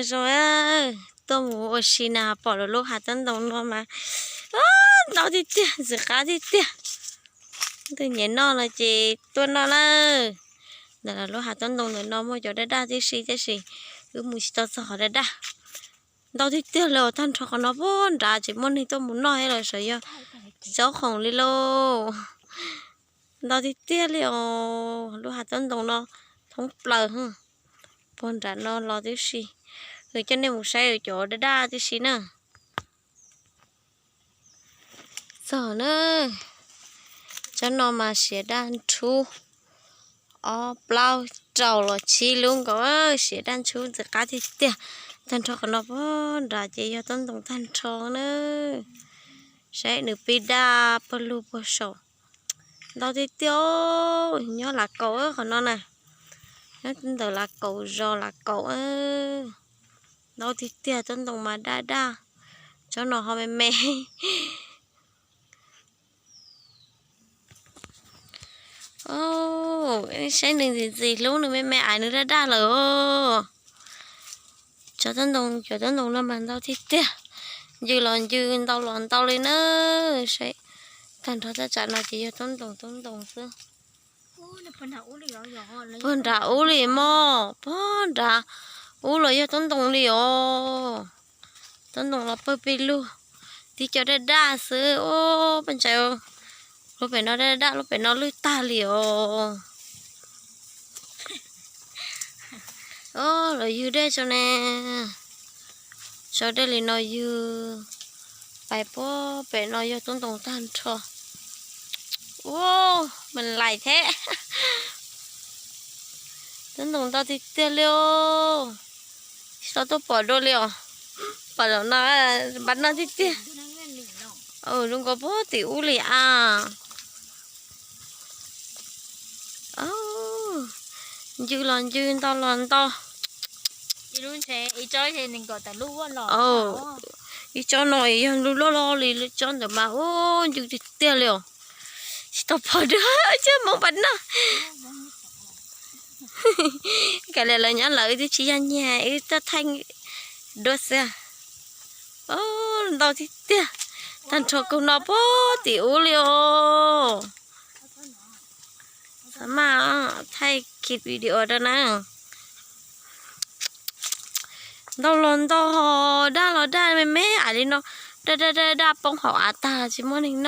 Zoo, tuaj mus ua si na pom lawv lub hav tsob ntoo no mas ntau tiag tiag, ntxim qab tiag tiag. Leej twg nyiam noj no ces tuaj noj na. Ntawm lawv lub hav tsob ntoo ntawm no muaj cov daj daj tib si, tab sis wb mus tsis tau txog qhov daj daj. Ntau tiag tiag li os, tag nrho qhov no puag nrad tsis muaj neeg tuaj mus noj thiab los sav, yog tsis txhob khoom li lauj. Ntau tiag tiag li os, lub hav tsob ntoo no thoob plaws puag nram no los tib si. Nws coj nej mus saib cov daj daj tib si na. Txog na, tsob no mas siav daj nrhub ob plaub rau los tsib lub nkaus, siav daj nrhub ntxim qab tiag tiag. Tag nrho qhov no puag nrad ces yog tsob ntoo tag nrho na. Saib nws pib daj puag lug puag saum. Ntau tiag tiag, nyob Lav Kaus qhov no na, nyob ntawm Lav Kaus zos Lav Kaus. Ntau tiag tiag, tsob ntoo mas daj daj, tsob no ho me me. Saib nws ntxim ntxim hlub, nws me me aiv nws daj daj lawm. Tsob ntoo, cov tsob ntoo no mas ntau tiag tiag, ncw los ncw, ntau los ntau li na. Saib tag nrho thaj tsam no ces yog tsob ntoo tsob ntoo xwb. Puag nrad ub li mog, puag nrad ub los yog tsob ntoo li os. Tsob ntoo los pawg pes lug, tib co daj daj xwb. Ub, peb ntshai lub pem no daj daj, lub pem no lwj tag li os. Los ywg dej tso ne, tso dej li no ywg. Pais puag pem no yog tsob ntoo tag nrho. Ub, me lais thiab. Tsob ntoo ntau tiag tiag li os. Tsis tau tuaj pom dua li os. Pom zaum no npaj noj tiag tiag. Zoo nkaus puag tim ub li as. Ncw los ncw, ntau los ntau. Ib tsob no yog lub loj loj li lub tsob ntawd mas ub, ncw tiag tiag li os. Tsis tau pom dua, coj Hmoob npaj noj. Kav liam lawv nyob lawv, wb twb tsis yog nyiag, wb tuaj thaij dua xwb. Ntau tiag tiag, tag nrho kaug no puag tim ub li os. Xav mas thaij kiag video rau na. Ntau los ntau, ho daj los daj me me aiv li no, daj daj daj daj poob hauv av tag tsis muaj neeg noj.